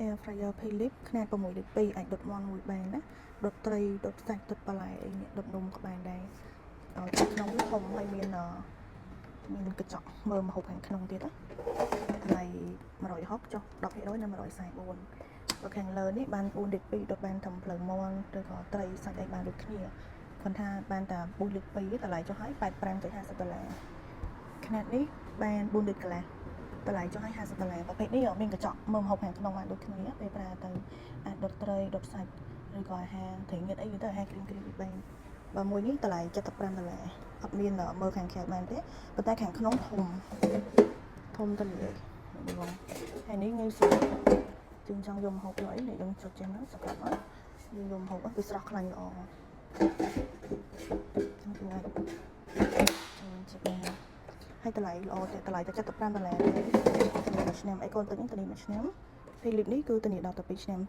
Air fryer Philips ខ្នាត6លីត្រ2អាចដុតមាន់មួយបានណាដុតត្រីដុតសាច់ដុតបន្លែអីនេះដុតនំក៏បានដែរឲ្យក្នុងវាធំហើយមានអឺមានកញ្ចក់មើលម្ហូបខាងក្នុងទៀតណាតម្លៃ160ចុះ10%នៅ144បើខាងលើនេះបាន4លីត្រ2ដុតបានធំផ្លូវមាន់ឬក៏ត្រីសាច់អីបានដូចគ្នាគាត់ថាបានតែ4លីត្រ2តម្លៃចុះហើយ85.50ដុល្លារខ្នាតនេះបាន4លីត្រកន្លះតម្លៃចុះឲ្យ50ដុល្លារប្រភេទនេះមានកញ្ចក់មើលម្ហូបខាងក្នុងបានដូចគ្នាពេលប្រើទៅអាចដុតត្រីដុតសាច់ឬក៏អាហារត្រីងៀតអីទៅអាហារក្រៀមក្រៀមៗបានបើមួយនេះតម្លៃ75ដុល្លារអត់មានមើលខាងក្រៅបានទេប៉ុន្តែខាងក្នុងធំធំទៅលាយបងហើយនេះងាយស្រួលជាងចង់យកម្ហូបយកអីនេះយើងចុចចេញមកសកាត់មកយើងយកម្ហូបវាស្រស់ខ្លាញ់ល្អចឹងគឺអាចចូលជាបានហើយតម្លៃល្អទេតម្លៃតែ75ដុល្លារទេធានាមួយឆ្នាំអីកូនទឹកនេះធានាមួយឆ្នាំ Philips នេះគឺធានាដល់ទៅ2ឆ្នាំ។